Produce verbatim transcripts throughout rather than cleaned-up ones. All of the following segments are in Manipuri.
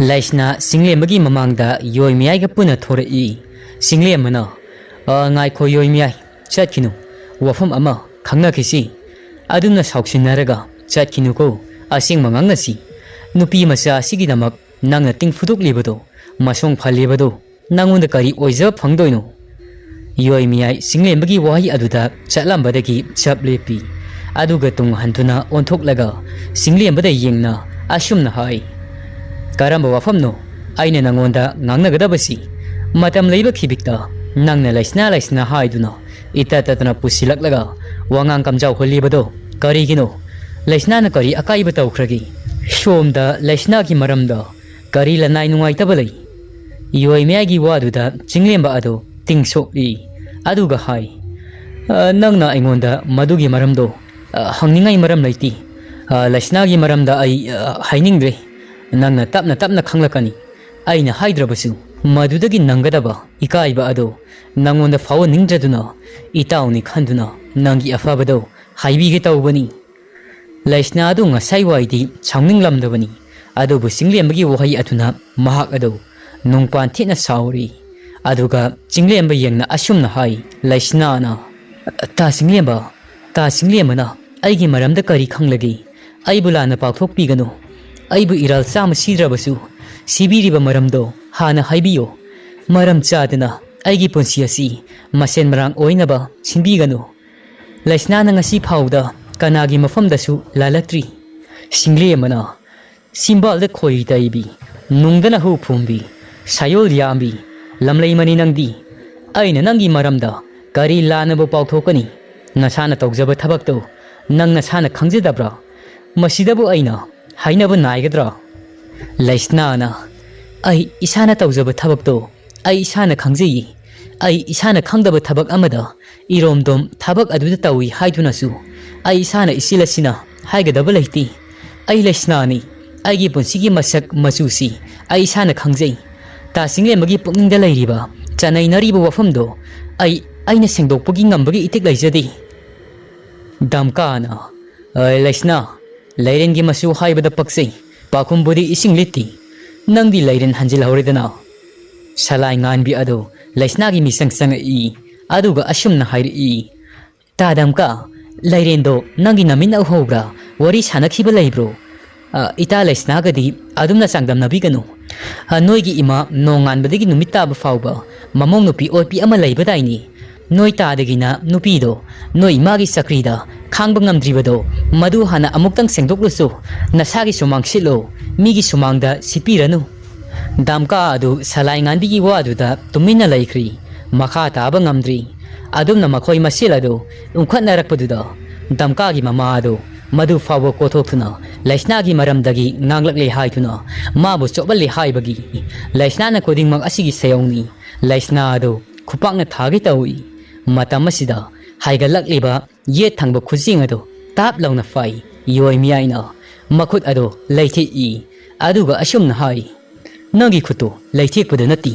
ꯂꯩꯁꯅꯥ ꯆꯤꯡꯂꯦꯝꯕꯒꯤ ꯃꯃꯥꯡꯗ ꯌꯣꯏꯃꯌꯥꯏꯒ ꯄꯨꯟꯅ ꯊꯣꯔꯛꯏ꯫ ꯆꯤꯡꯂꯦꯝꯕꯅ, "ꯑ, ꯉꯥꯏꯈꯣ ꯌꯣꯏꯃꯌꯥꯏ, ꯆꯠꯈꯤꯅꯨ꯫ ꯋꯥꯐꯝ ꯑꯃ ꯈꯪꯅꯈꯤꯁꯤ꯫" ꯑꯗꯨꯝꯅ ꯁꯥꯎꯁꯤꯟꯅꯔꯒ, "ꯆꯠꯈꯤꯅꯨꯀꯣ, ꯑꯁꯦꯡꯕ ꯉꯥꯡꯅꯁꯤ꯫ ꯅꯨꯄꯤ ꯃꯆꯥ ꯑꯁꯤꯒꯤꯗꯃꯛ ꯅꯪꯅ ꯇꯤꯡ ꯐꯨꯗꯣꯛꯂꯤꯕꯗꯣ, ꯃꯁꯣꯡ ꯐꯜꯂꯤꯕꯗꯣ, ꯅꯪꯉꯣꯟꯗ ꯀꯔꯤ ꯑꯣꯏꯖꯕ ꯐꯪꯗꯣꯏꯅꯣ?" ꯌꯣꯏꯃꯌꯥꯏ ꯆꯤꯡꯂꯦꯝꯕꯒꯤ ꯋꯥꯍꯩ ꯑꯗꯨꯗ ꯆꯠꯂꯝꯕꯗꯒꯤ ꯆꯞ ꯂꯦꯞꯄꯤ꯫ ꯑꯗꯨꯒ ꯇꯨꯡ ꯍꯟꯗꯨꯅ ꯑꯣꯟꯊꯣꯛꯂꯒ ꯆꯤꯡꯂꯦꯝꯕꯗ ꯌꯦꯡꯅ ꯑꯁꯨꯝꯅ ꯍꯥꯏ, "ꯀꯔꯝꯕ ꯋꯥꯐꯝꯅꯣ ꯑꯩꯅ ꯅꯪꯉꯣꯟꯗ ꯉꯥꯡꯅꯒꯗꯕꯁꯤ? ꯃꯇꯝ ꯂꯩꯕ ꯈꯤꯕꯤꯛꯇ ꯅꯪꯅ ꯂꯩꯁꯅꯥ ꯂꯩꯁꯅꯥ ꯍꯥꯏꯗꯨꯅ ꯏꯇꯠ ꯇꯠꯇꯅ ꯄꯨꯁꯤꯜꯂꯛꯂꯒ ꯋꯥꯉꯥꯡ ꯀꯝꯖꯥꯎ ꯍꯨꯜꯂꯤꯕꯗꯣ ꯀꯔꯤꯒꯤꯅꯣ? ꯂꯩꯁꯅꯥꯅ ꯀꯔꯤ ꯑꯀꯥꯏꯕ ꯇꯧꯈ꯭ꯔꯒꯦ? ꯁꯣꯝꯗ ꯂꯩꯁꯅꯥꯒꯤ ꯃꯔꯝꯗ ꯀꯔꯤ ꯂꯅꯥꯏ ꯅꯨꯡꯉꯥꯏꯇꯕ ꯂꯩ?" ꯌꯣꯏꯃꯌꯥꯏꯒꯤ ꯋꯥꯗꯨꯗ ꯆꯤꯡꯂꯦꯝꯕ ꯑꯗꯣ ꯇꯤꯡ ꯁꯣꯛꯏ꯫ ꯑꯗꯨꯒ ꯍꯥꯏ, "ꯑ, ꯅꯪꯅ ꯑꯩꯉꯣꯟꯗ ꯃꯗꯨꯒꯤ ꯃꯔꯝꯗꯣ, ꯑ, ꯍꯪꯅꯤꯡꯉꯥꯏ ꯃꯔꯝ ꯂꯩꯇꯦ꯫ ꯑ, ꯂꯩꯁꯅꯥꯒꯤ ꯃꯔꯝꯗ ꯑꯩ, ꯑ, ꯍꯥꯏꯅꯤꯡꯗ꯭ꯔꯦ꯫ ꯅꯪꯅ ꯇꯞꯅ ꯇꯞꯅ ꯈꯪꯂꯛꯀꯅꯤ꯫ ꯑꯩꯅ ꯍꯥꯏꯗ꯭ꯔꯕꯁꯨ ꯃꯗꯨꯗꯒꯤ ꯅꯪꯒꯗꯕ ꯏꯀꯥꯏꯕ ꯑꯗꯣ ꯅꯪꯉꯣꯟꯗ ꯐꯥꯎꯍꯟꯅꯤꯡꯗ꯭ꯔꯗꯨꯅ ꯏꯇꯥꯎꯅꯤ ꯈꯟꯗꯨꯅ ꯅꯪꯒꯤ ꯑꯐꯕꯗꯣ ꯍꯥꯏꯕꯤꯒꯦ ꯇꯧꯕꯅꯤ꯫" ꯂꯩꯁꯅꯥ ꯑꯗꯨ ꯉꯁꯥꯏ ꯋꯥꯏꯗꯤ ꯁꯥꯎꯅꯤꯡꯂꯝꯗꯕꯅꯤ, ꯑꯗꯨꯕꯨ ꯆꯤꯡꯂꯦꯝꯕꯒꯤ ꯋꯥꯍꯩ ꯑꯗꯨꯅ ꯃꯍꯥꯛ ꯑꯗꯨ ꯅꯨꯡꯄꯥꯟ ꯊꯦꯠꯅ ꯁꯥꯎꯔꯤ꯫ ꯑꯗꯨꯒ ꯆꯤꯡꯂꯦꯝꯕ ꯌꯦꯡꯅ ꯑꯁꯨꯝꯅ ꯍꯥꯏ, ꯂꯩꯁꯅꯥꯅ, "ꯇꯥ ꯆꯤꯡꯂꯦꯝꯕ, ꯇꯥ ꯆꯤꯡꯂꯦꯝꯕꯅ ꯑꯩꯒꯤ ꯃꯔꯝꯗ ꯀꯔꯤ ꯈꯪꯂꯒꯦ? ꯑꯩꯕꯨ ꯂꯥꯟꯅ ꯄꯥꯎꯊꯣꯛꯄꯤꯒꯅꯨ꯫ ꯑꯩꯕꯨ ꯏꯔꯥꯜ ꯆꯥꯝꯃ ꯁꯤꯗ꯭ꯔꯕꯁꯨ, ꯁꯤꯕꯤꯔꯤꯕ ꯃꯔꯝꯗꯣ ꯍꯥꯟꯅ ꯍꯥꯏꯕꯤꯌꯨ꯫ ꯃꯔꯝ ꯆꯥꯗꯅ ꯑꯩꯒꯤ ꯄꯨꯟꯁꯤ ꯑꯁꯤ ꯃꯁꯦꯟ ꯃꯔꯥꯡ ꯑꯣꯏꯅꯕ ꯁꯤꯟꯕꯤꯒꯅꯨ꯫" ꯂꯩꯁꯅꯥꯅ ꯉꯁꯤ ꯐꯥꯎꯕꯗ ꯀꯅꯥꯒꯤ ꯃꯐꯝꯗꯁꯨ ꯂꯥꯜꯂꯛꯇ꯭ꯔꯤ꯫ ꯆꯤꯡꯂꯦꯝꯕꯅ, "ꯆꯤꯝꯕꯥꯜꯗ ꯈꯣꯏ ꯇꯩꯕꯤ, ꯅꯨꯡꯗꯅ ꯍꯨ ꯐꯨꯝꯕꯤ, ꯁꯥꯌꯣꯜ ꯌꯥꯝꯕꯤ, ꯂꯝꯂꯩꯃꯅꯤ ꯅꯪꯗꯤ꯫ ꯑꯩꯅ ꯅꯪꯒꯤ ꯃꯔꯝꯗ ꯀꯔꯤ ꯂꯥꯟꯅꯕꯨ ꯄꯥꯎꯊꯣꯛꯀꯅꯤ? ꯅꯁꯥꯅ ꯇꯧꯖꯕ ꯊꯕꯛꯇꯨ ꯅꯪ ꯅꯁꯥꯅ ꯈꯪꯖꯗꯕ꯭ꯔꯥ? ꯃꯁꯤꯗꯕꯨ ꯑꯩꯅ ꯍꯥꯏꯅꯕ ꯅꯥꯏꯒꯗ꯭ꯔꯥ?" ꯂꯩꯁꯅꯥꯅ, "ꯑꯩ ꯏꯁꯥꯅ ꯇꯧꯖꯕ ꯊꯕꯛꯇꯣ ꯑꯩ ꯏꯁꯥꯅ ꯈꯪꯖꯩꯌꯦ꯫ ꯑꯩ ꯏꯁꯥꯅ ꯈꯪꯗꯕ ꯊꯕꯛ ꯑꯃꯗ ꯏꯔꯣꯝꯗꯣꯝ ꯊꯕꯛ ꯑꯗꯨꯗ ꯇꯧꯏ ꯍꯥꯏꯗꯨꯅꯁꯨ ꯑꯩ ꯏꯁꯥꯅ ꯏꯆꯤꯜ ꯑꯁꯤꯅ ꯍꯥꯏꯒꯗꯕ ꯂꯩꯇꯦ꯫ ꯑꯩ ꯂꯩꯁꯅꯥꯅꯤ꯫ ꯑꯩꯒꯤ ꯄꯨꯟꯁꯤꯒꯤ ꯃꯁꯛ ꯃꯆꯨꯁꯤ ꯑꯩ ꯏꯁꯥꯅ ꯈꯪꯖꯩ꯫ ꯇꯥ ꯆꯤꯡꯂꯦꯝꯕꯒꯤ ꯄꯨꯛꯅꯤꯡꯗ ꯂꯩꯔꯤꯕ ꯆꯅꯩꯅꯔꯤꯕ ꯋꯥꯐꯝꯗꯣ ꯑꯩ, ꯑꯩꯅ ꯁꯦꯡꯗꯣꯛꯄꯒꯤ ꯉꯝꯕꯒꯤ ꯏꯊꯤꯛ ꯂꯩꯖꯗꯦ꯫" ꯗꯝꯀꯥꯅ, "ꯑ, ꯂꯩꯁꯅꯥ, ꯂꯩꯔꯦꯟꯒꯤ ꯃꯆꯨ ꯍꯥꯏꯕꯗ ꯄꯛꯆꯩ꯫ ꯄꯥꯎꯈꯨꯝꯕꯨꯗꯤ ꯏꯁꯤꯡ ꯂꯤꯠꯇꯦ꯫ "ꯅꯪꯗꯤ ꯂꯩꯔꯦꯟ ꯍꯟꯖꯤꯜꯍꯧꯔꯦꯗꯅ?" ꯁꯂꯥꯏ ꯉꯥꯟꯕꯤ ꯑꯗꯨ ꯂꯩꯁꯅꯥꯒꯤ ꯃꯤꯆꯪ ꯆꯪꯉꯛꯏ꯫ ꯑꯗꯨꯒ ꯑꯁꯨꯝꯅ ꯍꯥꯏꯔꯛꯏ, "ꯇꯥ ꯗꯝꯀꯥ, ꯂꯩꯔꯦꯟꯗꯣ ꯅꯪꯒꯤ ꯅꯃꯤꯠꯅ ꯎꯍꯧꯕ꯭ꯔꯥ? ꯋꯥꯔꯤ ꯁꯥꯟꯅꯈꯤꯕ ꯂꯩꯕ꯭ꯔꯣ? ꯑ, ꯏꯇꯥ ꯂꯩꯁꯅꯥꯒꯗꯤ ꯑꯗꯨꯝꯅ ꯆꯥꯡꯗꯝꯅꯕꯤꯒꯅꯨ꯫ ꯑ, ꯅꯣꯏꯒꯤ ꯏꯃꯥ ꯅꯣꯡꯉꯥꯟꯕꯗꯒꯤ ꯅꯨꯃꯤꯠ ꯇꯥꯕ ꯐꯥꯎꯕ ꯃꯃꯧ ꯅꯨꯄꯤ ꯑꯣꯠꯄꯤ ꯑꯃ ꯂꯩꯕꯗꯥꯏꯅꯤ? ꯅꯣꯏ ꯇꯥꯗꯒꯤꯅ ꯅꯨꯄꯤꯗꯣ ꯅꯣꯏ ꯏꯃꯥꯒꯤ ꯆꯀ꯭ꯔꯤꯗ ꯈꯥꯡꯕ ꯉꯝꯗ꯭ꯔꯤꯕꯗꯣ, ꯃꯗꯨ ꯍꯥꯟꯅ ꯑꯃꯨꯛꯇꯪ ꯁꯦꯡꯗꯣꯛꯂꯨꯆꯣ꯫ ꯅꯁꯥꯒꯤ ꯁꯨꯃꯥꯡ ꯁꯤꯠꯂꯣ, ꯃꯤꯒꯤ ꯁꯨꯃꯥꯡꯗ ꯁꯤꯠꯄꯤꯔꯅꯨ꯫" ꯗꯝꯀꯥ ꯑꯗꯨ ꯁꯂꯥꯏ ꯉꯥꯟꯕꯤꯒꯤ ꯋꯥꯗꯨꯗ ꯇꯨꯃꯤꯟꯅ ꯂꯩꯈ꯭ꯔꯤ꯫ ꯃꯈꯥ ꯇꯥꯕ ꯉꯝꯗ꯭ꯔꯤ꯫ ꯑꯗꯨꯝꯅ ꯃꯈꯣꯏ ꯃꯁꯦꯜ ꯑꯗꯨ ꯎꯪꯈꯠꯅꯔꯛꯄꯗꯨꯗ ꯗꯝꯀꯥꯒꯤ ꯃꯃꯥ ꯑꯗꯨ ꯃꯗꯨ ꯐꯥꯎꯕ ꯀꯣꯊꯣꯛꯇꯨꯅ ꯂꯩꯁꯅꯥꯒꯤ ꯃꯔꯝꯗꯒꯤ ꯉꯥꯡꯂꯛꯂꯦ ꯍꯥꯏꯗꯨꯅ ꯃꯥꯕꯨ ꯆꯣꯞꯍꯜꯂꯦ ꯍꯥꯏꯕꯒꯤ ꯂꯩꯁꯅꯥꯅ ꯈꯨꯗꯤꯡꯃꯛ ꯑꯁꯤꯒꯤ ꯁꯦꯌꯧꯅꯤ꯫ ꯂꯩꯁꯅꯥ ꯑꯗꯨ ꯈꯨꯄꯥꯛꯅ ꯊꯥꯒꯦ ꯇꯧꯏ꯫ ꯃꯇꯝ ꯑꯁꯤꯗ ꯍꯥꯏꯒꯠꯂꯛꯂꯤꯕ ꯌꯦꯠ ꯊꯪꯕ ꯈꯨꯖꯤꯡ ꯑꯗꯨ ꯇꯥꯞ ꯂꯥꯎꯅ ꯐꯥꯏ꯫ ꯌꯣꯏꯃꯤꯌꯥꯏꯅ ꯃꯈꯨꯠ ꯑꯗꯨ ꯂꯩꯊꯦꯛꯏ꯫ ꯑꯗꯨꯒ ꯑꯁꯨꯝꯅ ꯍꯥꯏ, "ꯅꯪꯒꯤ ꯈꯨꯠꯇꯨ ꯂꯩꯊꯦꯛꯄꯗ ꯅꯠꯇꯦ,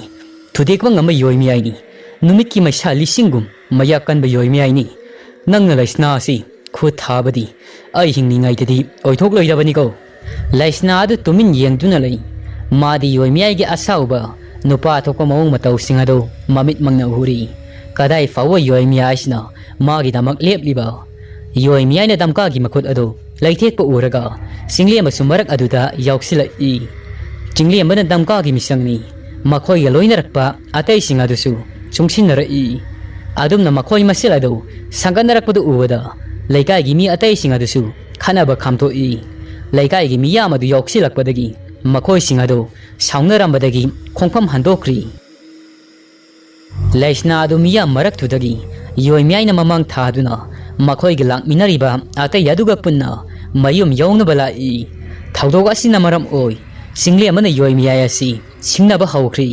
ꯊꯨꯗꯦꯛꯄ ꯉꯝꯕ ꯌꯣꯏꯃꯤꯌꯥꯏꯅꯤ꯫ ꯅꯨꯃꯤꯠꯀꯤ ꯃꯩꯁꯥ ꯂꯤꯁꯤꯡꯒꯨꯝ ꯃꯌꯥꯛ ꯀꯟꯕ ꯌꯣꯏꯃꯤꯌꯥꯏꯅꯤ꯫ ꯅꯪꯅ ꯂꯩꯁꯅꯥ ꯑꯁꯤ ꯈꯨꯠ ꯊꯥꯕꯗꯤ ꯑꯩ ꯍꯤꯡꯂꯤꯉꯩꯗꯗꯤ ꯑꯣꯏꯊꯣꯛꯂꯣꯏꯗꯕꯅꯤꯀꯣ꯫" ꯂꯩꯁꯅꯥ ꯑꯗꯨ ꯇꯨꯃꯤꯟ ꯌꯦꯡꯗꯨꯅ ꯂꯩ꯫ ꯃꯥꯗꯤ ꯌꯣꯏꯃꯤꯌꯥꯏꯒꯤ ꯑꯁꯥꯎꯕ ꯅꯨꯄꯥ ꯊꯣꯛꯄ ꯃꯑꯣꯡ ꯃꯇꯧꯁꯤꯡ ꯑꯗꯨ ꯃꯃꯤꯠꯃꯛꯅ ꯎꯔꯤ꯫ ꯀꯗꯥꯏ ꯐꯥꯎꯕ ꯌꯣꯏꯃꯤꯌꯥꯏꯁꯤꯅ ꯃꯥꯒꯤꯗꯃꯛ ꯂꯦꯞꯂꯤꯕ? ꯌꯣꯏꯃꯤꯌꯥꯏꯅ ꯗꯝꯀꯥꯒꯤ ꯃꯈꯨꯠ ꯑꯗꯨ ꯂꯩꯊꯦꯛꯄ ꯎꯔꯒ ꯆꯤꯡꯂꯦꯝꯕꯁꯨ ꯃꯔꯛ ꯑꯗꯨꯗ ꯌꯥꯎꯁꯤꯜꯂꯛꯏ꯫ ꯆꯤꯡꯂꯦꯝꯕꯅ ꯗꯝꯀꯥꯒꯤ ꯃꯤꯆꯪꯅꯤ꯫ ꯃꯈꯣꯏꯒ ꯂꯣꯏꯅꯔꯛꯄ ꯑꯇꯩꯁꯤꯡ ꯑꯗꯨꯁꯨ ꯆꯨꯡꯁꯤꯟꯅꯔꯛꯏ꯫ ꯑꯗꯨꯝꯅ ꯃꯈꯣꯏ ꯃꯁꯦꯜ ꯑꯗꯨ ꯁꯪꯒꯠꯅꯔꯛꯄꯗꯨ ꯎꯕꯗ ꯂꯩꯀꯥꯏꯒꯤ ꯃꯤ ꯑꯇꯩꯁꯤꯡ ꯑꯗꯨꯁꯨ ꯈꯠꯅꯕ ꯈꯥꯝꯗꯣꯛꯏ꯫ ꯂꯩꯀꯥꯏꯒꯤ ꯃꯤꯌꯥꯝ ꯑꯗꯨ ꯌꯥꯎꯁꯤꯜꯂꯛꯄꯗꯒꯤ ꯃꯈꯣꯏꯁꯤꯡ ꯑꯗꯨ ꯁꯥꯎꯅꯔꯝꯕꯗꯒꯤ ꯈꯣꯡꯐꯝ ꯍꯟꯗꯣꯛꯈ꯭ꯔꯤ꯫ ꯂꯩꯁꯅꯥ ꯑꯗꯨ ꯃꯤꯌꯥꯝ ꯃꯔꯛꯇꯨꯗꯒꯤ ꯌꯣꯏꯃꯤꯌꯥꯏꯅ ꯃꯃꯥꯡ ꯊꯥꯗꯨꯅ ꯃꯈꯣꯏꯒ ꯂꯥꯛꯃꯤꯟꯅꯔꯤꯕ ꯑꯇꯩ ꯑꯗꯨꯒ ꯄꯨꯟꯅ ꯃꯌꯨꯝ ꯌꯧꯅꯕ ꯂꯥꯛꯏ꯫ ꯊꯧꯗꯣꯛ ꯑꯁꯤꯅ ꯃꯔꯝ ꯑꯣꯏ ꯆꯤꯡꯂꯦꯝꯕꯅ ꯌꯣꯏꯃꯤꯌꯥꯏ ꯑꯁꯤ ꯁꯤꯡꯅꯕ ꯍꯧꯈ꯭ꯔꯤ꯫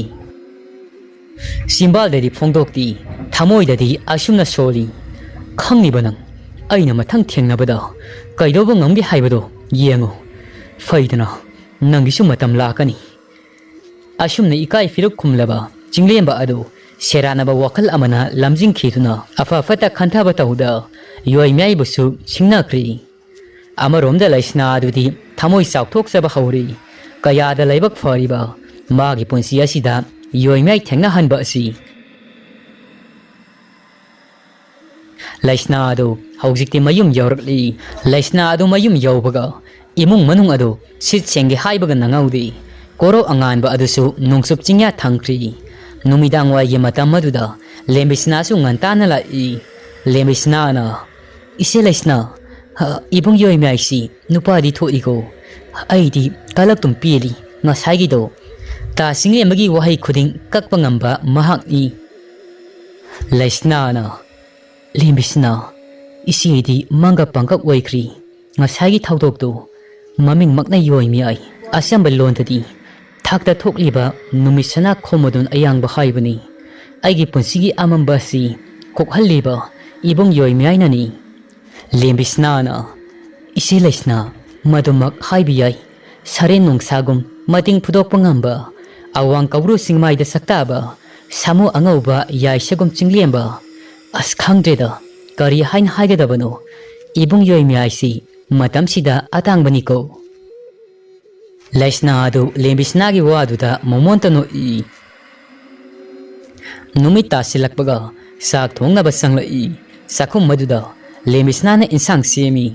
ꯆꯤꯝꯕꯥꯜꯗꯗꯤ ꯐꯣꯡꯗꯣꯛꯇꯦ, ꯊꯃꯣꯏꯗꯗꯤ ꯑꯁꯨꯝꯅ ꯁꯣꯜꯂꯤ, "ꯈꯪꯂꯤꯕ ꯅꯪ, ꯑꯩꯅ ꯃꯊꯪ ꯊꯦꯡꯅꯕꯗ ꯀꯩꯗꯧꯕ ꯉꯝꯒꯦ ꯍꯥꯏꯕꯗꯣ ꯌꯦꯡꯉꯨ꯫ ꯐꯩꯗꯅ, ꯅꯪꯒꯤꯁꯨ ꯃꯇꯝ ꯂꯥꯛꯀꯅꯤ꯫" ꯑꯁꯨꯝꯅ ꯏꯀꯥꯏ ꯐꯤꯔꯨꯛ ꯈꯨꯝꯂꯕ ꯆꯤꯡꯂꯦꯝꯕ ꯑꯗꯨ ꯁꯦꯔꯥꯟꯅꯕ ꯋꯥꯈꯜ ꯑꯃꯅ ꯂꯝꯖꯤꯡꯈꯤꯗꯨꯅ ꯑꯐ ꯐꯠꯇ ꯈꯟꯊꯕ ꯇꯧꯗ ꯌꯣꯏꯃꯤꯌꯥꯏꯕꯨꯁꯨ ꯁꯤꯡꯅꯈ꯭ꯔꯤ꯫ ꯑꯃꯔꯣꯝꯗ ꯂꯩꯁꯅꯥ ꯑꯗꯨꯗꯤ ꯊꯃꯣꯏ ꯆꯥꯎꯊꯣꯛꯆꯕ ꯍꯧꯔꯤ꯫ ꯀꯌꯥꯗ ꯂꯥꯏꯕꯛ ꯐꯔꯤꯕ ꯃꯥꯒꯤ ꯄꯨꯟꯁꯤ ꯑꯁꯤꯗ ꯌꯣꯏꯃꯥꯏ ꯊꯦꯡꯅꯍꯟꯕ ꯑꯁꯤ꯫ ꯂꯩꯁꯅꯥ ꯑꯗꯨ ꯍꯧꯖꯤꯛꯇꯤ ꯃꯌꯨꯝ ꯌꯧꯔꯛꯂꯤ꯫ ꯂꯩꯁꯅꯥ ꯑꯗꯨ ꯃꯌꯨꯝ ꯌꯧꯕꯒ ꯏꯃꯨꯡ ꯃꯅꯨꯡ ꯑꯗꯨ ꯁꯤꯠ ꯁꯦꯡꯒꯦ ꯍꯥꯏꯕꯒ ꯅꯪꯍꯧꯗꯦ꯫ ꯀꯣꯔꯧ ꯑꯉꯥꯟꯕ ꯑꯗꯨꯁꯨ ꯅꯣꯡꯆꯨꯞ ꯆꯤꯡꯌꯥ ꯊꯝꯈ꯭ꯔꯤ꯫ ꯅꯨꯃꯤꯗꯥꯡ ꯋꯥꯏꯒꯤ ꯃꯇꯝ ꯑꯗꯨꯗ ꯂꯦꯝꯕꯤꯁꯅꯥꯁꯨ ꯉꯟꯇꯥꯅ ꯂꯥꯛꯏ꯫ ꯂꯦꯝꯕꯤꯁꯅꯥꯅ, "ꯏꯆꯦ ꯂꯩꯁꯅꯥ, ꯍ, ꯏꯕꯨꯡ ꯌꯣꯏꯃꯥꯏꯁꯤ ꯅꯨꯄꯥꯗꯤ ꯊꯣꯛꯏꯀꯣ꯫ ꯑꯩꯗꯤ ꯀꯂꯛꯇꯨꯝ ꯄꯦꯜꯂꯤ ꯉꯁꯥꯏꯒꯤꯗꯣ"꯫ ꯇꯥ ꯆꯤꯡꯂꯦꯝꯕꯒꯤ ꯋꯥꯍꯩ ꯈꯨꯗꯤꯡ ꯀꯛꯄ ꯉꯝꯕ ꯃꯍꯥꯛꯅꯤ꯫ ꯂꯩꯁꯅꯥꯅ, "ꯂꯦꯝꯕꯤꯁꯅꯥ, ꯏꯆꯦꯗꯤ ꯃꯪꯒ ꯄꯪꯀꯛ ꯑꯣꯏꯈ꯭ꯔꯤ꯫ ꯉꯁꯥꯏꯒꯤ ꯊꯧꯗꯣꯛꯇꯨ ꯃꯃꯤꯡꯃꯛꯅ ꯌꯣꯏꯃꯥꯏ, ꯑꯆꯝꯕ ꯂꯣꯟꯗꯗꯤ ꯊꯥꯛꯇ ꯊꯣꯛꯂꯤꯕ ꯅꯨꯃꯤꯠ ꯁꯅꯥ ꯈꯣꯝꯃꯗꯣꯟ ꯑꯌꯥꯡꯕ ꯍꯥꯏꯕꯅꯤ꯫ ꯑꯩꯒꯤ ꯄꯨꯟꯁꯤꯒꯤ ꯑꯃꯝꯕ ꯑꯁꯤ ꯀꯣꯛꯍꯜꯂꯤꯕ ꯏꯕꯨꯡ ꯌꯣꯏꯃꯥꯏꯅꯅꯤ"꯫ ꯂꯦꯝꯕꯤꯁꯅꯥꯅ, "ꯏꯆꯦ ꯂꯩꯁꯅꯥ, ꯃꯗꯨꯃꯛ ꯍꯥꯏꯕ ꯌꯥꯏ꯫ ꯁꯔꯦꯟ ꯅꯣꯡꯁꯥꯒꯨꯝ ꯃꯇꯤꯡ ꯐꯨꯗꯣꯛꯄ ꯉꯝꯕ, ꯑꯋꯥꯡ ꯀꯧꯕ꯭ꯔꯨ ꯆꯤꯡꯃꯥꯏꯗ ꯁꯛꯇꯥꯕ ꯁꯥꯃꯨ ꯑꯉꯧꯕ ꯌꯥꯏꯁꯒꯨꯝ ꯆꯤꯡꯂꯦꯝꯕ꯫ ꯑꯁ, ꯈꯪꯗ꯭ꯔꯦꯗ, ꯀꯔꯤ ꯍꯥꯏꯅ ꯍꯥꯏꯒꯗꯕꯅꯣ? ꯏꯕꯨꯡ ꯌꯣꯏꯃꯥꯏꯁꯤ ꯃꯇꯝꯁꯤꯗ ꯑꯇꯥꯡꯕꯅꯤꯀꯣ"꯫ ꯂꯩꯁꯅꯥ ꯑꯗꯨ ꯂꯦꯝꯕꯤꯁꯅꯥꯒꯤ ꯋꯥꯗꯨꯗ ꯃꯃꯣꯟꯇ ꯅꯣꯛꯏ꯫ ꯅꯨꯃꯤꯠ ꯇꯥꯁꯤꯜꯂꯛꯄꯒ ꯆꯥꯛ ꯊꯣꯡꯅꯕ ꯆꯪꯂꯛꯏ꯫ ꯆꯥꯛꯈꯨꯝ ꯑꯗꯨꯗ ꯂꯦꯝꯕꯤꯁꯅꯥꯅ ꯏꯟꯁꯥꯡ ꯁꯦꯝꯃꯤ꯫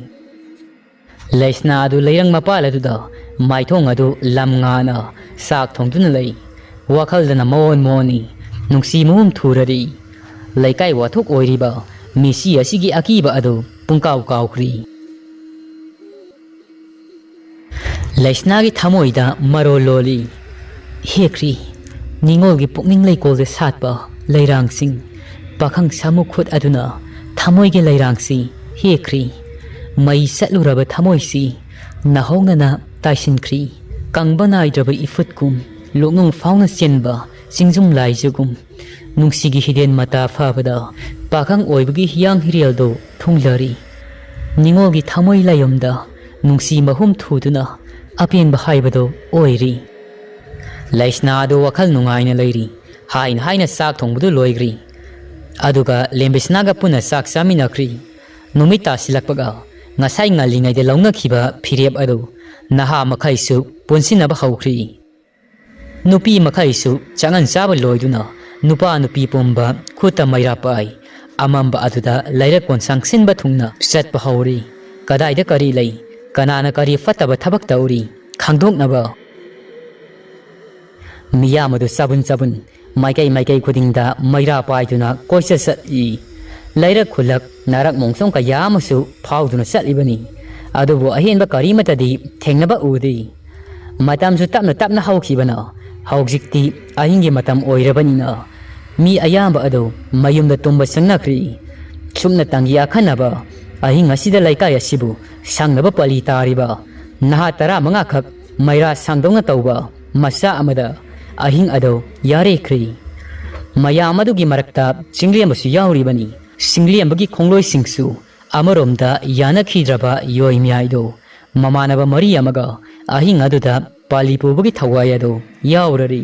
ꯂꯩꯁꯅꯥ ꯑꯗꯨ ꯂꯩꯔꯪ ꯃꯄꯥꯜ ꯑꯗꯨꯗ ꯃꯥꯏꯊꯣꯡ ꯑꯗꯨ ꯂꯝ ꯉꯥꯅ ꯆꯥꯛ ꯊꯣꯡꯗꯨꯅ ꯂꯩ꯫ ꯋꯥꯈꯜꯗꯅ ꯃꯑꯣꯟ ꯃꯑꯣꯟꯅꯤ꯫ ꯅꯨꯡꯁꯤ ꯃꯍꯨꯝ ꯊꯨꯔꯔꯤ꯫ ꯂꯩꯀꯥꯏ ꯋꯥꯊꯣꯛ ꯑꯣꯏꯔꯤꯕ ꯃꯤꯁꯤ ꯑꯁꯤꯒꯤ ꯑꯀꯤꯕ ꯑꯗꯨ ꯄꯨꯡꯀꯥꯎ ꯀꯥꯎꯈ꯭ꯔꯤ꯫ ꯂꯩꯁꯅꯥꯒꯤ ꯊꯃꯣꯏꯗ ꯃꯔꯣꯜ ꯂꯣꯜꯂꯤ꯫ ꯍꯦꯛꯈ꯭ꯔꯤ꯫ ꯅꯤꯉꯣꯜꯒꯤ ꯄꯨꯛꯅꯤꯡ ꯂꯩꯀꯣꯜꯗ ꯁꯥꯠꯄ ꯂꯩꯔꯥꯡꯁꯤꯡ꯫ ꯄꯥꯈꯪ ꯁꯥꯃꯨ ꯈꯨꯠ ꯑꯗꯨꯅ ꯊꯃꯣꯏꯒꯤ ꯂꯩꯔꯥꯡꯁꯤ ꯍꯦꯛꯈ꯭ꯔꯤ꯫ ꯃꯩ ꯆꯠꯂꯨꯔꯕ ꯊꯃꯣꯏꯁꯤ ꯅꯥꯍꯧꯅꯅ ꯇꯥꯏꯁꯤꯟꯈ꯭ꯔꯤ꯫ ꯀꯪꯕ ꯅꯥꯏꯗ꯭ꯔꯕ ꯏꯐꯨꯠꯀꯨꯝ, ꯂꯣꯛꯅꯨꯡ ꯐꯥꯎꯅ ꯆꯦꯟꯕ ꯆꯤꯡꯖꯨꯝ ꯂꯥꯏꯖꯒꯨꯝ, ꯅꯨꯡꯁꯤꯒꯤ ꯍꯤꯗꯦꯟ ꯃꯇꯥ ꯐꯥꯕꯗ ꯄꯥꯈꯪ ꯑꯣꯏꯕꯒꯤ ꯍꯤꯌꯥꯡ ꯍꯤꯔꯦꯜꯗꯨ ꯊꯨꯡꯂꯔꯤ꯫ ꯅꯤꯉꯣꯜꯒꯤ ꯊꯃꯣꯏ ꯂꯥꯏꯌꯨꯝꯗ ꯅꯨꯡꯁꯤ ꯃꯍꯨꯝ ꯊꯨꯗꯨꯅ ꯑꯄꯦꯟꯕ ꯍꯥꯏꯕꯗꯨ ꯑꯣꯏꯔꯤ꯫ ꯂꯩꯁꯅꯥ ꯑꯗꯨ ꯋꯥꯈꯜ ꯅꯨꯡꯉꯥꯏꯅ ꯂꯩꯔꯤ꯫ ꯍꯥꯏꯅ ꯍꯥꯏꯅ ꯆꯥꯛ ꯊꯣꯡꯕꯗꯨ ꯂꯣꯏꯈ꯭ꯔꯤ꯫ ꯑꯗꯨꯒ ꯂꯦꯝꯕꯤꯁꯅꯥꯒ ꯄꯨꯟꯅ ꯆꯥꯛ ꯆꯥꯃꯤꯟꯅꯈ꯭ꯔꯤ꯫ ꯅꯨꯃꯤꯠ ꯇꯥꯁꯤꯜꯂꯛꯄꯒ ꯉꯁꯥꯏ ꯉꯜꯂꯤꯉꯩꯗ ꯂꯧꯅꯈꯤꯕ ꯐꯤꯔꯦꯞ ꯑꯗꯨ ꯅꯍꯥ ꯃꯈꯩꯁꯨ ꯄꯨꯟꯁꯤꯟꯅꯕ ꯍꯧꯈ꯭ꯔꯤ꯫ ꯅꯨꯄꯤ ꯃꯈꯩꯁꯨ ꯆꯥꯉꯟ ꯆꯥꯕ ꯂꯣꯏꯗꯨꯅ ꯅꯨꯄꯥ ꯅꯨꯄꯤ ꯄꯨꯝꯕ ꯈꯨꯠꯇ ꯃꯩꯔꯥ ꯄꯥꯏ ꯑꯃꯝꯕ ꯑꯗꯨꯗ ꯂꯩꯔꯛ ꯀꯣꯟꯁꯥꯡ ꯁꯤꯟꯕ ꯊꯨꯡꯅ ꯆꯠꯄ ꯍꯧꯔꯤ꯫ ꯀꯗꯥꯏꯗ ꯀꯔꯤ ꯂꯩ, ꯀꯅꯥꯅ ꯀꯔꯤ ꯐꯠꯇꯕ ꯊꯕꯛ ꯇꯧꯔꯤ ꯈꯪꯗꯣꯛꯅꯕ꯫ ꯃꯤꯌꯥꯝ ꯑꯗꯨ ꯆꯕꯨꯟ ꯆꯕꯨꯟ ꯃꯥꯏꯀꯩ ꯃꯥꯏꯀꯩ ꯈꯨꯗꯤꯡꯗ ꯃꯩꯔꯥ ꯄꯥꯏꯗꯨꯅ ꯀꯣꯏꯆꯠ ꯆꯠꯂꯤ꯫ ꯂꯩꯔꯛ ꯈꯨꯜꯂꯛ ꯅꯥꯔꯛ ꯃꯣꯡꯁꯣꯡ ꯀꯌꯥ ꯑꯃꯁꯨ ꯐꯥꯎꯗꯨꯅ ꯆꯠꯂꯤꯕꯅꯤ꯫ ꯑꯗꯨꯕꯨ ꯑꯍꯦꯟꯕ ꯀꯔꯤꯃꯠꯇꯗꯤ ꯊꯦꯡꯅꯕ ꯎꯗꯦ꯫ ꯃꯇꯝꯁꯨ ꯇꯞꯅ ꯇꯞꯅ ꯍꯧꯈꯤꯕꯅ ꯍꯧꯖꯤꯛꯇꯤ ꯑꯍꯤꯡꯒꯤ ꯃꯇꯝ ꯑꯣꯏꯔꯕꯅꯤꯅ ꯃꯤ ꯑꯌꯥꯝꯕ ꯑꯗꯨ ꯃꯌꯨꯝꯗ ꯇꯨꯝꯕ ꯆꯪꯅꯈ꯭ꯔꯦ꯫ ꯁꯨꯞꯅ ꯇꯪꯒꯤ ꯑꯈꯟꯅꯕ ꯑꯍꯤꯡ ꯑꯁꯤꯗ ꯂꯩꯀꯥꯏ ꯑꯁꯤꯕꯨ ꯁꯪꯅꯕ ꯄꯂꯤ ꯇꯥꯔꯤꯕ ꯅꯍꯥ ꯇꯔꯥꯃꯉꯥ ꯈꯛ ꯃꯩꯔꯥ ꯁꯪꯗꯧꯅ ꯇꯧꯕ ꯃꯆꯥ ꯑꯃꯗ ꯑꯍꯤꯡ ꯑꯗꯨ ꯌꯥꯔꯦꯈ꯭ꯔꯦ꯫ ꯃꯌꯥꯝ ꯑꯗꯨꯒꯤ ꯃꯔꯛꯇ ꯆꯤꯡꯂꯦꯝꯕꯁꯨ ꯌꯥꯎꯔꯤꯕꯅꯤ꯫ ꯆꯤꯡꯂꯦꯝꯕꯒꯤ ꯈꯣꯡꯂꯣꯏꯁꯤꯡꯁꯨ ꯑꯃꯔꯣꯝꯗ ꯌꯥꯅꯈꯤꯗ꯭ꯔꯕ ꯌꯣꯏ ꯃꯌꯥꯏꯗꯣ ꯃꯃꯥꯟꯅꯕ ꯃꯔꯤ ꯑꯃꯒ ꯑꯍꯤꯡ ꯑꯗꯨꯗ ꯄꯥꯂꯤ ꯄꯨꯕꯒꯤ ꯊꯋꯥꯏ ꯑꯗꯨ ꯌꯥꯎꯔꯔꯤ꯫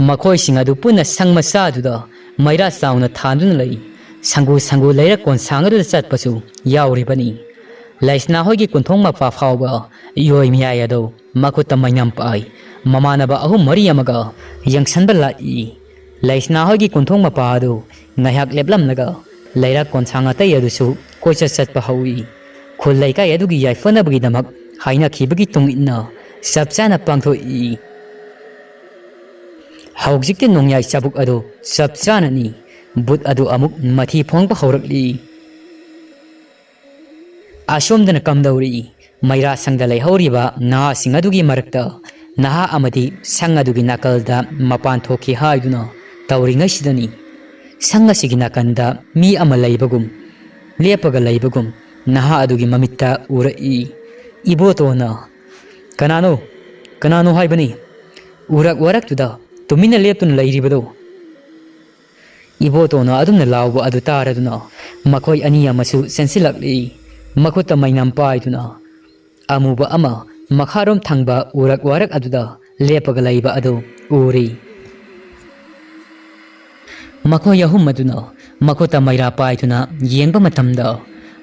ꯃꯈꯣꯏꯁꯤꯡ ꯑꯗꯨ ꯄꯨꯟꯅ ꯁꯪ ꯃꯆꯥꯗꯨꯗ ꯃꯩꯔꯥ ꯆꯥꯎꯅ ꯊꯥꯟꯗꯨꯅ ꯂꯩ꯫ ꯁꯪꯒꯨ ꯁꯪꯒꯨ ꯂꯩꯔꯛ ꯀꯣꯟꯁꯥꯡ ꯑꯗꯨꯗ ꯆꯠꯄꯁꯨ ꯌꯥꯎꯔꯤꯕꯅꯤ꯫ ꯂꯩꯁꯅꯥ ꯍꯣꯏꯒꯤ ꯀꯨꯟꯊꯣꯡ ꯃꯄꯥ ꯐꯥꯎꯕ ꯏꯌꯣꯏ ꯃꯌꯥꯏ ꯑꯗꯨ ꯃꯈꯨꯠꯇ ꯃꯩꯅꯝ ꯄꯥꯏ ꯃꯃꯥꯟꯅꯕ ꯑꯍꯨꯝ ꯃꯔꯤ ꯑꯃꯒ ꯌꯦꯡꯁꯟꯕ ꯂꯥꯛꯏ꯫ ꯂꯩꯁꯅꯥ ꯍꯣꯏꯒꯤ ꯀꯨꯟꯊꯣꯡ ꯃꯄꯥ ꯑꯗꯨ ꯉꯥꯏꯍꯥꯛ ꯂꯦꯞꯂꯝꯂꯒ ꯂꯩꯔꯛ ꯀꯣꯟꯁꯥꯡ ꯑꯇꯩ ꯑꯗꯨꯁꯨ ꯀꯣꯏꯆꯠ ꯆꯠꯄ ꯍꯧꯏ꯫ ꯈꯨꯜ ꯂꯩꯀꯥꯏ ꯑꯗꯨꯒꯤ ꯌꯥꯏꯐꯅꯕꯒꯤꯗꯃꯛ ꯍꯥꯏꯅꯈꯤꯕꯒꯤ ꯇꯨꯡ ꯏꯟꯅ ꯆꯞ ꯆꯥꯅ ꯄꯥꯡꯊꯣꯛꯏ꯫ ꯍꯧꯖꯤꯛꯇꯤ ꯅꯣꯡꯌꯥꯏ ꯆꯥꯕꯨꯛ ꯑꯗꯨ ꯆꯞ ꯆꯥꯅꯅꯤ꯫ ꯕꯨꯠ ꯑꯗꯨ ꯑꯃꯨꯛ ꯃꯊꯤ ꯐꯣꯡꯕ ꯍꯧꯔꯛꯂꯤ꯫ ꯑꯁꯣꯝꯗꯅ ꯀꯝꯗꯧꯔꯤ? ꯃꯩꯔꯥ ꯁꯪꯗ ꯂꯩꯍꯧꯔꯤꯕ ꯅꯍꯥꯁꯤꯡ ꯑꯗꯨꯒꯤ ꯃꯔꯛꯇ ꯅꯍꯥ ꯑꯃꯗꯤ ꯁꯪ ꯑꯗꯨꯒꯤ ꯅꯥꯀꯜꯗ ꯃꯄꯥꯟ ꯊꯣꯛꯈꯤ ꯍꯥꯏꯗꯨꯅ ꯇꯧꯔꯤꯉꯩꯁꯤꯗꯅꯤ, ꯁꯪ ꯑꯁꯤꯒꯤ ꯅꯥꯀꯟꯗ ꯃꯤ ꯑꯃ ꯂꯩꯕꯒꯨꯝ, ꯂꯦꯞꯄꯒ ꯂꯩꯕꯒꯨꯝ ꯅꯍꯥ ꯑꯗꯨꯒꯤ ꯃꯃꯤꯠꯇ ꯎꯔꯛꯏ꯫ ꯏꯕꯣꯇꯣꯟꯅ, "ꯀꯅꯥꯅꯣ? ꯀꯅꯥꯅꯣ ꯍꯥꯏꯕꯅꯤ? ꯎꯔꯛ ꯋꯥꯔꯛꯇꯨꯗ ꯇꯨꯃꯤꯟꯅ ꯂꯦꯞꯇꯨꯅ ꯂꯩꯔꯤꯕꯗꯣ?" ꯏꯕꯣꯇꯣꯟꯅ ꯑꯗꯨꯝꯅ ꯂꯥꯎꯕ ꯑꯗꯨ ꯇꯥꯔꯗꯨꯅ ꯃꯈꯣꯏ ꯑꯅꯤ ꯑꯃꯁꯨ ꯆꯦꯟꯁꯤꯜꯂꯛꯂꯤ꯫ ꯃꯈꯨꯠꯇ ꯃꯩꯅꯝ ꯄꯥꯏꯗꯨꯅ ꯑꯃꯨꯕ ꯑꯃ ꯃꯈꯥꯔꯣꯝ ꯊꯪꯕ ꯎꯔꯛ ꯋꯥꯔꯛ ꯑꯗꯨꯗ ꯂꯦꯞꯄꯒ ꯂꯩꯕ ꯑꯗꯨ ꯎꯔꯤ꯫ ꯃꯈꯣꯏ ꯑꯍꯨꯝ ꯑꯗꯨꯅ ꯃꯈꯨꯠꯇ ꯃꯩꯔꯥ ꯄꯥꯏꯗꯨꯅ ꯌꯦꯡꯕ ꯃꯇꯝꯗ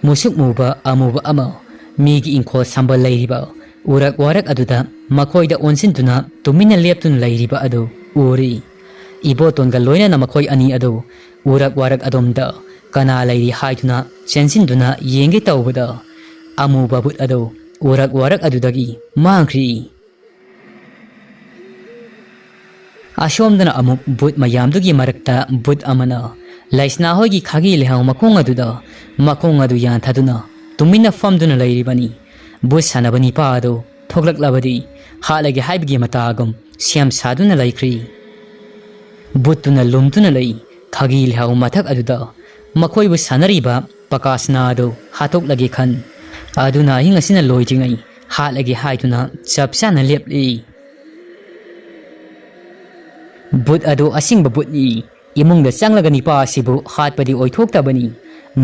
ꯃꯨꯁꯨꯛ ꯃꯨꯕ ꯑꯃꯨꯕ ꯑꯃ ꯃꯤꯒꯤ ꯏꯪꯈꯣꯜ ꯁꯝꯕꯜ ꯂꯩꯔꯤꯕ ꯎꯔꯛ ꯋꯥꯔꯛ ꯑꯗꯨꯗ ꯃꯈꯣꯏꯗ ꯑꯣꯟꯁꯤꯟꯗꯨꯅ ꯇꯨꯃꯤꯟꯅ ꯂꯦꯞꯇꯨꯅ ꯂꯩꯔꯤꯕ ꯑꯗꯨ ꯎꯔꯤ꯫ ꯏꯕꯣꯇꯣꯟꯒ ꯂꯣꯏꯅꯅ ꯃꯈꯣꯏ ꯑꯅꯤ ꯑꯗꯨ ꯎꯔꯛ ꯋꯥꯔꯛ ꯑꯗꯣꯝꯗ ꯀꯅꯥ ꯂꯩꯔꯤ ꯍꯥꯏꯗꯨꯅ ꯆꯦꯟꯁꯤꯟꯗꯨꯅ ꯌꯦꯡꯒꯦ ꯇꯧꯕꯗ, ꯑꯃꯨꯕ ꯕꯨꯠ ꯑꯗꯨ ꯎꯔꯛ ꯋꯥꯔꯛ ꯑꯗꯨꯗꯒꯤ ꯃꯥꯡꯈ꯭ꯔꯤ꯫ ꯑꯁꯣꯝꯗꯅ ꯑꯃꯨꯛ ꯕꯨꯠ ꯃꯌꯥꯝꯗꯨꯒꯤ ꯃꯔꯛꯇ ꯕꯨꯠ ꯑꯃꯅ ꯂꯩꯁꯅꯥ ꯍꯣꯏꯒꯤ ꯈꯥꯒꯤ ꯂꯩꯍꯥꯎ ꯃꯈꯣꯡ ꯑꯗꯨꯗ ꯃꯈꯣꯡ ꯑꯗꯨ ꯌꯥꯟꯊꯗꯨꯅ ꯇꯨꯃꯤꯟꯅ ꯐꯝꯗꯨꯅ ꯂꯩꯔꯤꯕꯅꯤ꯫ ꯕꯨꯠ ꯁꯥꯟꯅꯕ ꯅꯤꯄꯥ ꯑꯗꯨ ꯊꯣꯛꯂꯛꯂꯕꯗꯤ ꯍꯥꯠꯂꯒꯦ ꯍꯥꯏꯕꯒꯤ ꯃꯇꯥꯒꯨꯝ ꯁꯦꯝ ꯁꯥꯗꯨꯅ ꯂꯩꯈ꯭ꯔꯤ꯫ ꯕꯨꯠꯇꯨꯅ ꯂꯨꯝꯗꯨꯅ ꯂꯩ꯫ ꯈꯥꯒꯤ ꯂꯩꯍꯥꯎ ꯃꯊꯛ ꯑꯗꯨꯗ ꯃꯈꯣꯏꯕꯨ ꯁꯥꯟꯅꯔꯤꯕ ꯄꯀꯥꯁꯅꯥ ꯑꯗꯨ ꯍꯥꯠꯇꯣꯛꯂꯒꯦ ꯈꯟ꯫ ꯑꯗꯨꯅ ꯑꯍꯤꯡ ꯑꯁꯤꯅ ꯂꯣꯏꯗ꯭ꯔꯤꯉꯩ ꯍꯥꯠꯂꯒꯦ ꯍꯥꯏꯗꯨꯅ ꯆꯞ ꯆꯥꯅ ꯂꯦꯞꯂꯤ꯫ ꯕꯨꯠ ꯑꯗꯨ ꯑꯁꯦꯡꯕ ꯕꯨꯠꯅꯤ꯫ ꯏꯃꯨꯡꯗ ꯆꯪꯂꯒ ꯅꯤꯄꯥ ꯑꯁꯤꯕꯨ ꯍꯥꯠꯄꯗꯤ ꯑꯣꯏꯊꯣꯛꯇꯕꯅꯤ꯫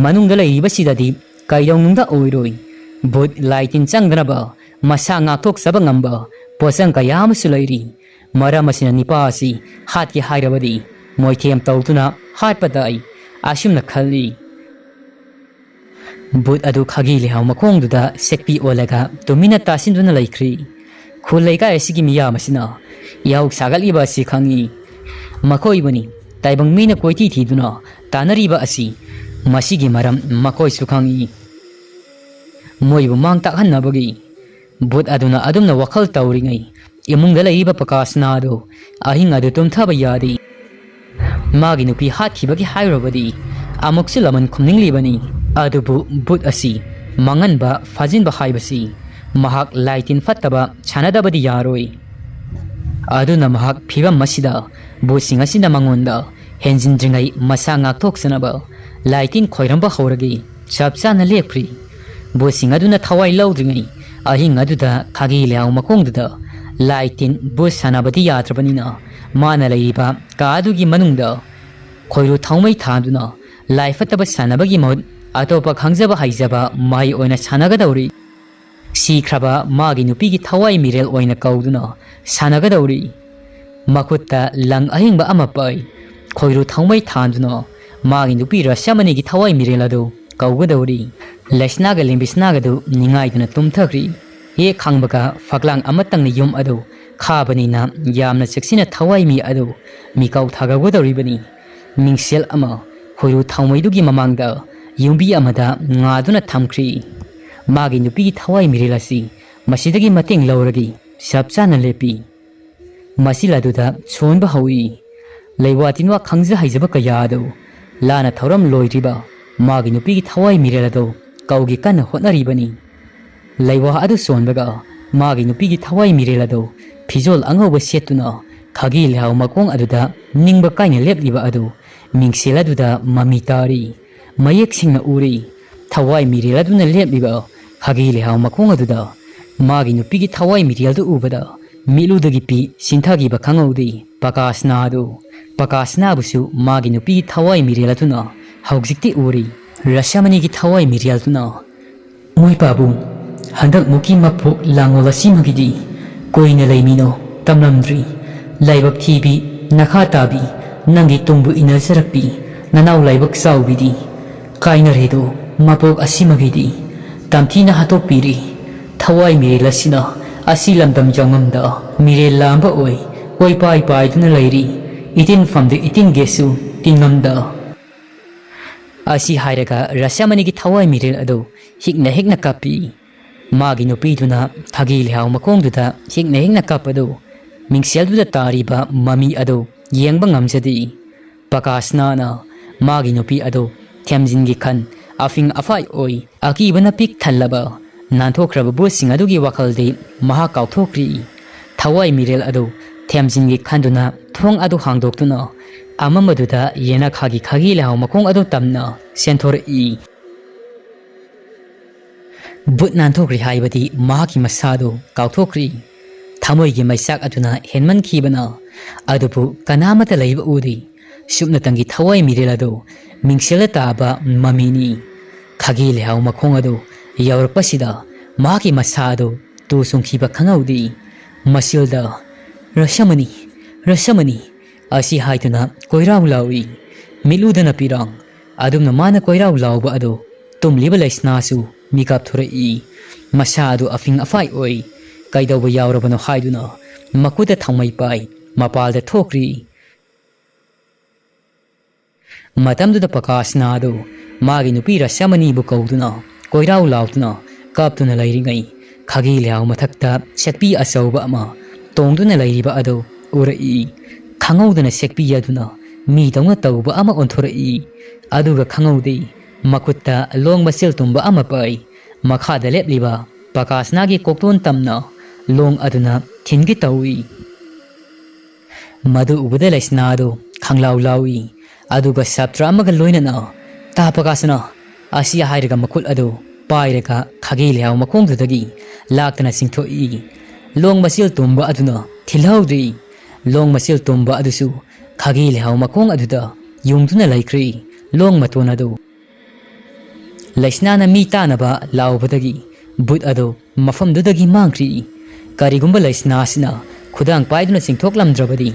ꯃꯅꯨꯡꯗ ꯂꯩꯔꯤꯕꯁꯤꯗꯗꯤ ꯀꯩꯗꯧꯅꯨꯡꯗ ꯑꯣꯏꯔꯣꯏ꯫ ꯕꯨꯠ ꯂꯥꯏ ꯇꯤꯟ ꯆꯪꯗꯅꯕ ꯃꯁꯥ ꯉꯥꯛꯊꯣꯛꯆꯕ ꯉꯝꯕ ꯄꯣꯠꯆꯪ ꯀꯌꯥ ꯑꯃꯁꯨ ꯂꯩꯔꯤ꯫ ꯃꯔꯝ ꯑꯁꯤꯅ ꯅꯤꯄꯥ ꯑꯁꯤ ꯍꯥꯠꯀꯦ ꯍꯥꯏꯔꯕꯗꯤ ꯃꯣꯏꯊꯦꯝ ꯇꯧꯗꯨꯅ ꯍꯥꯠꯄ ꯇꯥꯏ꯫ ꯑꯁꯨꯝꯅ ꯈꯜꯂꯤ꯫ ꯕꯨꯠ ꯑꯗꯨ ꯈꯥꯒꯤ ꯂꯩꯍꯥꯎ ꯃꯈꯣꯡꯗꯨꯗ ꯁꯦꯛꯄꯤ ꯑꯣꯜꯂꯒ ꯇꯨꯃꯤꯟꯅ ꯇꯥꯁꯤꯟꯗꯨꯅ ꯂꯩꯈ꯭ꯔꯤ꯫ ꯈꯨꯜ ꯂꯩꯀꯥꯏ ꯑꯁꯤꯒꯤ ꯃꯤꯌꯥꯝ ꯑꯁꯤꯅ ꯏꯍꯧ ꯁꯥꯒꯠꯂꯤꯕ ꯑꯁꯤ ꯈꯪꯏ꯫ ꯃꯈꯣꯏꯕꯨꯅꯤ ꯇꯥꯏꯕꯪ ꯃꯤꯅ ꯀꯣꯏꯊꯤ ꯊꯤꯗꯨꯅ ꯇꯥꯟꯅꯔꯤꯕ ꯑꯁꯤ꯫ ꯃꯁꯤꯒꯤ ꯃꯔꯝ ꯃꯈꯣꯏꯁꯨ ꯈꯪꯏ꯫ ꯃꯣꯏꯕꯨ ꯃꯥꯡ ꯇꯥꯛꯍꯟꯅꯕꯒꯤ ꯕꯨꯠ ꯑꯗꯨꯅ ꯑꯗꯨꯝꯅ ꯋꯥꯈꯜ ꯇꯧꯔꯤꯉꯩ ꯏꯃꯨꯡꯗ ꯂꯩꯔꯤꯕ ꯄꯀꯥꯁꯅꯥ ꯑꯗꯨ ꯑꯍꯤꯡ ꯑꯗꯨ ꯇꯨꯝꯊꯕ ꯌꯥꯗꯦ꯫ ꯃꯥꯒꯤ ꯅꯨꯄꯤ ꯍꯥꯠꯈꯤꯕꯒꯤ ꯍꯥꯏꯔꯨꯔꯕꯗꯤ ꯑꯃꯨꯛꯁꯨ ꯂꯃꯟ ꯈꯨꯝꯅꯤꯡꯂꯤꯕꯅꯤ꯫ ꯑꯗꯨꯕꯨ ꯕꯨꯠ ꯑꯁꯤ ꯃꯥꯡꯍꯟꯕ ꯐꯥꯖꯤꯟꯕ ꯍꯥꯏꯕꯁꯤ ꯃꯍꯥꯛ ꯂꯥꯏ ꯇꯤꯟ ꯐꯠꯇꯕ ꯁꯥꯟꯅꯗꯕꯗꯤ ꯌꯥꯔꯣꯏ꯫ ꯑꯗꯨꯅ ꯃꯍꯥꯛ ꯐꯤꯕꯝ ꯑꯁꯤꯗ ꯕꯨꯠꯁꯤꯡ ꯑꯁꯤꯅ ꯃꯉꯣꯟꯗ ꯍꯦꯟꯖꯤꯟꯗ꯭ꯔꯤꯉꯩ ꯃꯁꯥ ꯉꯥꯛꯊꯣꯛꯆꯅꯕ ꯂꯥꯏ ꯇꯤꯟ ꯈꯣꯏꯔꯝꯕ ꯍꯧꯔꯒꯦ꯫ ꯆꯞ ꯆꯥꯅ ꯂꯦꯞꯈ꯭ꯔꯤ꯫ ꯕꯨꯠꯁꯤꯡ ꯑꯗꯨꯅ ꯊꯋꯥꯏ ꯂꯧꯗ꯭ꯔꯤꯉꯩ ꯑꯍꯤꯡ ꯑꯗꯨꯗ ꯈꯥꯒꯤ ꯂꯩꯍꯥꯎ ꯃꯈꯣꯡꯗꯨꯗ ꯂꯥꯏ ꯇꯤꯟ ꯕꯨꯠ ꯁꯥꯟꯅꯕꯗꯤ ꯌꯥꯗ꯭ꯔꯕꯅꯤꯅ ꯃꯥꯅ ꯂꯩꯔꯤꯕ ꯀꯥ ꯑꯗꯨꯒꯤ ꯃꯅꯨꯡꯗ ꯈꯣꯏꯔꯨ ꯊꯥꯎꯃꯩ ꯊꯥꯗꯨꯅ ꯂꯥꯏ ꯐꯠꯇꯕ ꯁꯥꯟꯅꯕꯒꯤ ꯃꯍꯨꯠ ꯑꯇꯣꯞꯄ ꯈꯪꯖꯕ ꯍꯩꯖꯕ ꯃꯍꯩ ꯑꯣꯏꯅ ꯁꯥꯟꯅꯒꯗꯧꯔꯤ꯫ ꯁꯤꯈ꯭ꯔꯕ ꯃꯥꯒꯤ ꯅꯨꯄꯤꯒꯤ ꯊꯋꯥꯏ ꯃꯤꯔꯦꯜ ꯑꯣꯏꯅ ꯀꯧꯗꯨꯅ ꯁꯥꯟꯅꯒꯗꯧꯔꯤ꯫ ꯃꯈꯨꯠꯇ ꯂꯪ ꯑꯍꯤꯡꯕ ꯑꯃ ꯄꯥꯏ꯫ ꯈꯣꯏꯔꯨ ꯊꯥꯎꯃꯩ ꯊꯥꯟꯗꯨꯅ ꯃꯥꯒꯤ ꯅꯨꯄꯤ ꯔꯁꯃꯅꯤꯒꯤ ꯊꯋꯥꯏ ꯃꯤꯔꯦꯜ ꯑꯗꯨ ꯀꯧꯒꯗꯧꯔꯤ꯫ ꯂꯩꯁꯅꯥꯒ ꯂꯤꯝꯕꯤꯁꯅꯥꯒꯗꯨ ꯅꯤꯡꯉꯥꯏꯗꯨꯅ ꯇꯨꯝꯊꯈ꯭ꯔꯤ꯫ ꯍꯦꯛ ꯈꯪꯕꯒ ꯐꯛꯂꯥꯡ ꯑꯃꯇꯪꯅ ꯌꯨꯝ ꯑꯗꯨ ꯈꯥꯕꯅꯤꯅ ꯌꯥꯝꯅ ꯆꯦꯛꯁꯤꯟꯅ ꯊꯋꯥꯏ ꯃꯤ ꯑꯗꯨ ꯃꯤꯀꯥꯎ ꯊꯥꯒꯧꯒꯗꯧꯔꯤꯕꯅꯤ꯫ ꯃꯤꯡꯁꯦꯜ ꯑꯃ ꯈꯣꯏꯔꯨ ꯊꯥꯎꯃꯩꯗꯨꯒꯤ ꯃꯃꯥꯡꯗ ꯌꯨꯝꯕꯤ ꯑꯃꯗ ꯉꯥꯗꯨꯅ ꯊꯝꯈ꯭ꯔꯤ꯫ ꯃꯥꯒꯤ ꯅꯨꯄꯤꯒꯤ ꯊꯋꯥꯏ ꯃꯤꯔꯦꯜ ꯑꯁꯤ ꯃꯁꯤꯗꯒꯤ ꯃꯇꯦꯡ ꯂꯧꯔꯒ ꯆꯞ ꯆꯥꯅ ꯂꯦꯞꯄꯤ꯫ ꯃꯁꯤꯜ ꯑꯗꯨꯗ ꯁꯣꯟꯕ ꯍꯧꯏ꯫ ꯂꯩꯋꯥ ꯇꯤꯟꯋꯥ ꯈꯪꯖ ꯍꯩꯖꯕ ꯀꯌꯥ ꯑꯗꯨ ꯂꯥꯟꯅ ꯊꯧꯔꯝ ꯂꯣꯏꯗ꯭ꯔꯤꯕ ꯃꯥꯒꯤ ꯅꯨꯄꯤꯒꯤ ꯊꯋꯥꯏ ꯃꯤꯔꯦꯜ ꯑꯗꯨ ꯀꯧꯒꯦ ꯀꯟꯅ ꯍꯣꯠꯅꯔꯤꯕꯅꯤ꯫ ꯂꯩꯋꯥ ꯑꯗꯨ ꯁꯣꯟꯕꯒ ꯃꯥꯒꯤ ꯅꯨꯄꯤꯒꯤ ꯊꯋꯥꯏ ꯃꯤꯔꯦꯜ ꯑꯗꯨ ꯐꯤꯖꯣꯜ ꯑꯉꯧꯕ ꯁꯦꯠꯇꯨꯅ ꯈꯥꯒꯤ ꯂꯩꯍꯥꯎ ꯃꯈꯣꯡ ꯑꯗꯨꯗ ꯅꯤꯡꯕ ꯀꯥꯏꯅ ꯂꯦꯞꯂꯤꯕ ꯑꯗꯨ ꯃꯤꯡꯁꯦꯜ ꯑꯗꯨꯗ ꯃꯃꯤ ꯇꯥꯔꯤ꯫ ꯃꯌꯦꯛ ꯁꯦꯡꯅ ꯎꯔꯤ꯫ ꯊꯋꯥꯏ ꯃꯤꯔꯦꯜ ꯑꯗꯨꯅ ꯂꯦꯞꯂꯤꯕ ꯈꯥꯒꯤ ꯂꯩꯍꯥꯎ ꯃꯈꯣꯡ ꯑꯗꯨꯗ ꯃꯥꯒꯤ ꯅꯨꯄꯤꯒꯤ ꯊꯋꯥꯏ ꯃꯤꯔꯦꯜꯗꯨ ꯎꯕꯗ ꯃꯤꯠꯂꯨꯗꯒꯤ ꯄꯤ ꯁꯤꯟꯊꯈꯤꯕ ꯈꯪꯍꯧꯗꯦ꯫ ꯄꯀꯥꯁꯅꯥ ꯑꯗꯨ, ꯄꯀꯥꯁꯅꯥꯕꯨꯁꯨ ꯃꯥꯒꯤ ꯅꯨꯄꯤꯒꯤ ꯊꯋꯥꯏ ꯃꯤꯔꯦꯜ ꯑꯗꯨꯅ ꯍꯧꯖꯤꯛꯇꯤ ꯎꯔꯤ꯫ ꯔꯁꯃꯅꯤꯒꯤ ꯊꯋꯥꯏ ꯃꯤꯔꯦꯜꯗꯨꯅ, "ꯃꯣꯏ ꯄꯥꯕꯨꯡ, ꯍꯟꯗꯛ ꯃꯨꯛꯀꯤ ꯃꯄꯣꯛ ꯂꯥꯡꯉꯣꯜ ꯑꯁꯤꯃꯒꯤꯗꯤ ꯀꯨꯏꯅ ꯂꯩꯃꯤꯅꯣ ꯇꯝꯂꯝꯗ꯭ꯔꯤ꯫ ꯂꯥꯏꯕꯛ ꯊꯤꯕꯤ, ꯅꯈꯥ ꯇꯥꯕꯤ, ꯅꯪꯒꯤ ꯇꯨꯡꯕꯨ ꯏꯟꯅꯖꯔꯛꯄꯤ ꯅꯅꯥꯎ ꯂꯥꯏꯕꯛ ꯆꯥꯎꯕꯤꯗꯤ ꯀꯥꯏꯅꯔꯦꯗꯣ ꯃꯄꯣꯛ ꯑꯁꯤꯃꯒꯤꯗꯤ ꯇꯝꯊꯤꯅ ꯍꯥꯠꯇꯣꯛꯄꯤꯔꯤ꯫ ꯊꯋꯥꯏ ꯃꯤꯔꯦꯜ ꯑꯁꯤꯅ ꯑꯁꯤ ꯂꯝꯗꯝ ꯌꯥꯎꯉꯝꯗ ꯃꯤꯔꯦꯜ ꯂꯥꯝꯕ ꯑꯣꯏ ꯀꯣꯏꯄꯥꯏ ꯄꯥꯏꯗꯨꯅ ꯂꯩꯔꯤ꯫ ꯏꯇꯤꯟꯐꯝꯗ ꯏꯇꯤꯟꯒꯦꯁꯨ ꯇꯤꯟꯉꯝꯗ"꯫ ꯑꯁꯤ ꯍꯥꯏꯔꯒ ꯔꯁꯃꯅꯤꯒꯤ ꯊꯋꯥꯏ ꯃꯤꯔꯦꯜ ꯑꯗꯨ ꯍꯤꯛꯅ ꯍꯤꯛꯅ ꯀꯞꯄꯤ꯫ ꯃꯥꯒꯤ ꯅꯨꯄꯤꯗꯨꯅ ꯈꯥꯒꯤ ꯂꯩꯍꯥꯎ ꯃꯈꯣꯡꯗꯨꯗ ꯍꯤꯛꯅ ꯍꯤꯛꯅ ꯀꯞꯄꯗꯨ ꯃꯤꯡꯁꯦꯜꯗꯨꯗ ꯇꯥꯔꯤꯕ ꯃꯃꯤ ꯑꯗꯨ ꯌꯦꯡꯕ ꯉꯝꯖꯗꯦ꯫ ꯄꯀꯥꯁꯅꯥꯅ ꯃꯥꯒꯤ ꯅꯨꯄꯤ ꯑꯗꯨ ꯊꯦꯝꯖꯤꯟꯒꯤ ꯈꯟ ꯑꯐꯤꯡ ꯑꯐꯥꯏ ꯑꯣꯏ ꯑꯀꯤꯕꯅ ꯄꯤꯛ ꯊꯜꯂꯕ ꯅꯥꯟꯊꯣꯛꯈ꯭ꯔꯕ ꯚꯨꯠꯁꯤꯡ ꯑꯗꯨꯒꯤ ꯋꯥꯈꯜꯗꯤ ꯃꯍꯥꯛ ꯀꯥꯎꯊꯣꯛꯈ꯭ꯔꯤ꯫ ꯊꯋꯥꯏ ꯃꯤꯔꯦꯜ ꯑꯗꯨ ꯊꯦꯝꯖꯤꯟꯒꯤ ꯈꯟꯗꯨꯅ ꯊꯣꯡ ꯑꯗꯨ ꯍꯥꯡꯗꯣꯛꯇꯨꯅ ꯑꯃꯝꯕꯗꯨꯗ ꯌꯦꯅꯈꯥꯒꯤ ꯈꯥꯒꯤ ꯂꯩꯍꯥꯎ ꯃꯈꯣꯡ ꯑꯗꯨ ꯇꯝꯅ ꯁꯦꯟꯊꯣꯔꯛꯏ꯫ ꯚꯨꯠ ꯅꯥꯟꯊꯣꯛꯈ꯭ꯔꯤ ꯍꯥꯏꯕꯗꯤ ꯃꯍꯥꯛꯀꯤ ꯃꯁꯥꯗꯨ ꯀꯥꯎꯊꯣꯛꯈ꯭ꯔꯤ꯫ ꯊꯃꯣꯏꯒꯤ ꯃꯩꯆꯥꯛ ꯑꯗꯨꯅ ꯍꯦꯟꯃꯟꯈꯤꯕꯅ꯫ ꯑꯗꯨꯕꯨ ꯀꯅꯥꯃꯠꯇ ꯂꯩꯕ ꯎꯗꯦ꯫ ꯁꯨꯞꯅꯇꯪꯒꯤ ꯊꯋꯥꯏ ꯃꯤꯔꯦꯜ ꯑꯗꯨ ꯃꯤꯡꯁꯦꯜꯗ ꯇꯥꯕ ꯃꯃꯤꯅꯤ꯫ ꯈꯥꯒꯤ ꯂꯩꯍꯥꯎ ꯃꯈꯣꯡ ꯑꯗꯨ ꯌꯧꯔꯛꯄꯁꯤꯗ ꯃꯍꯥꯛꯀꯤ ꯃꯁꯥ ꯑꯗꯨ ꯇꯨ ꯆꯨꯡꯈꯤꯕ ꯈꯪꯍꯧꯗꯦ꯫ ꯃꯁꯤꯜꯗ, "ꯔꯁꯃꯅꯤ, ꯔꯁꯃꯅꯤ" ꯑꯁꯤ ꯍꯥꯏꯗꯨꯅ ꯀꯣꯏꯔꯥꯎ ꯂꯥꯎꯏ꯫ ꯃꯤꯠꯂꯨꯗꯅ ꯄꯤꯔꯥꯡ꯫ ꯑꯗꯨꯝꯅ ꯃꯥꯅ ꯀꯣꯏꯔꯥꯎ ꯂꯥꯎꯕ ꯑꯗꯨ ꯇꯨꯝꯂꯤꯕ ꯂꯩꯁꯅꯥꯁꯨ ꯃꯤꯀꯞ ꯊꯣꯔꯛꯏ꯫ ꯃꯁꯥ ꯑꯗꯨ ꯑꯐꯤꯡ ꯑꯐꯥꯏ ꯑꯣꯏ꯫ ꯀꯩꯗꯧꯕ ꯌꯥꯎꯔꯕꯅꯣ ꯍꯥꯏꯗꯨꯅ ꯃꯈꯨꯠꯇ ꯊꯥꯎꯃꯩ ꯄꯥꯏ ꯃꯄꯥꯜꯗ ꯊꯣꯛꯈ꯭ꯔꯤ꯫ ꯃꯇꯝꯗꯨꯗ ꯄꯀꯥꯁꯅꯥ ꯑꯗꯨ ꯃꯥꯒꯤ ꯅꯨꯄꯤ ꯔꯁꯃꯅꯤꯕꯨ ꯀꯧꯗꯨꯅ ꯀꯣꯏꯔꯥꯎ ꯂꯥꯎꯗꯨꯅ ꯀꯞꯇꯨꯅ ꯂꯩꯔꯤꯉꯩ, ꯈꯥꯒꯤ ꯂꯩꯍꯥꯎ ꯃꯊꯛꯇ ꯁꯦꯛꯄꯤ ꯑꯆꯧꯕ ꯑꯃ ꯇꯣꯡꯗꯨꯅ ꯂꯩꯔꯤꯕ ꯑꯗꯨ ꯎꯔꯛꯏ꯫ ꯈꯪꯍꯧꯗꯅ ꯁꯦꯛꯄꯤ ꯑꯗꯨꯅ ꯃꯤꯗꯧꯅ ꯇꯧꯕ ꯑꯃ ꯑꯣꯟꯊꯣꯔꯛꯏ꯫ ꯑꯗꯨꯒ ꯈꯪꯍꯧꯗꯦ, ꯃꯈꯨꯠꯇ ꯂꯣꯡ ꯃꯆꯤꯜ ꯇꯨꯝꯕ ꯑꯃ ꯄꯥꯏ꯫ ꯃꯈꯥꯗ ꯂꯦꯞꯂꯤꯕ ꯄꯀꯥꯁꯅꯥꯒꯤ ꯀꯣꯛꯇꯣꯟ ꯇꯝꯅ ꯂꯣꯡ ꯑꯗꯨꯅ ꯊꯤꯟꯒꯦ ꯇꯧꯏ꯫ ꯃꯗꯨ ꯎꯕꯗ ꯂꯩꯁꯅꯥ ꯑꯗꯨ ꯈꯪꯂꯥꯎ ꯂꯥꯎꯏ꯫ ꯑꯗꯨꯒ ꯁꯥꯇ꯭ꯔ ꯑꯃꯒ ꯂꯣꯏꯅꯅ, "ꯇꯥ ꯄꯀꯥꯁꯅꯥ!" ꯑꯁꯤ ꯍꯥꯏꯔꯒ ꯃꯈꯨꯠ ꯑꯗꯨ ꯄꯥꯏꯔꯒ ꯈꯥꯒꯤ ꯂꯩꯍꯥꯎ ꯃꯈꯣꯡꯗꯨꯗꯒꯤ ꯂꯥꯛꯇꯅ ꯆꯤꯡꯊꯣꯛꯏ꯫ ꯂꯣꯡ ꯃꯆꯤꯜ ꯇꯨꯝꯕ ꯑꯗꯨꯅ ꯊꯤꯜꯍꯧꯗ꯭ꯔꯤ꯫ ꯂꯣꯡ ꯃꯆꯤꯜ ꯇꯨꯝꯕ ꯑꯗꯨꯁꯨ ꯈꯥꯒꯤ ꯂꯩꯍꯥꯎ ꯃꯈꯣꯡ ꯑꯗꯨꯗ ꯌꯨꯡꯗꯨꯅ ꯂꯩꯈ꯭ꯔꯤ꯫ ꯂꯣꯡ ꯃꯇꯣꯟ ꯑꯗꯨ ꯂꯩꯁꯅꯥꯅ ꯃꯤ ꯇꯥꯅꯕ ꯂꯥꯎꯕꯗꯒꯤ ꯕꯨꯠ ꯑꯗꯨ ꯃꯐꯝꯗꯨꯗꯒꯤ ꯃꯥꯡꯈ꯭ꯔꯤ꯫ ꯀꯔꯤꯒꯨꯝꯕ ꯂꯩꯁꯅꯥ ꯑꯁꯤꯅ ꯈꯨꯗꯥꯡ ꯄꯥꯏꯗꯨꯅ ꯆꯤꯡꯊꯣꯛꯂꯝꯗ꯭ꯔꯕꯗꯤ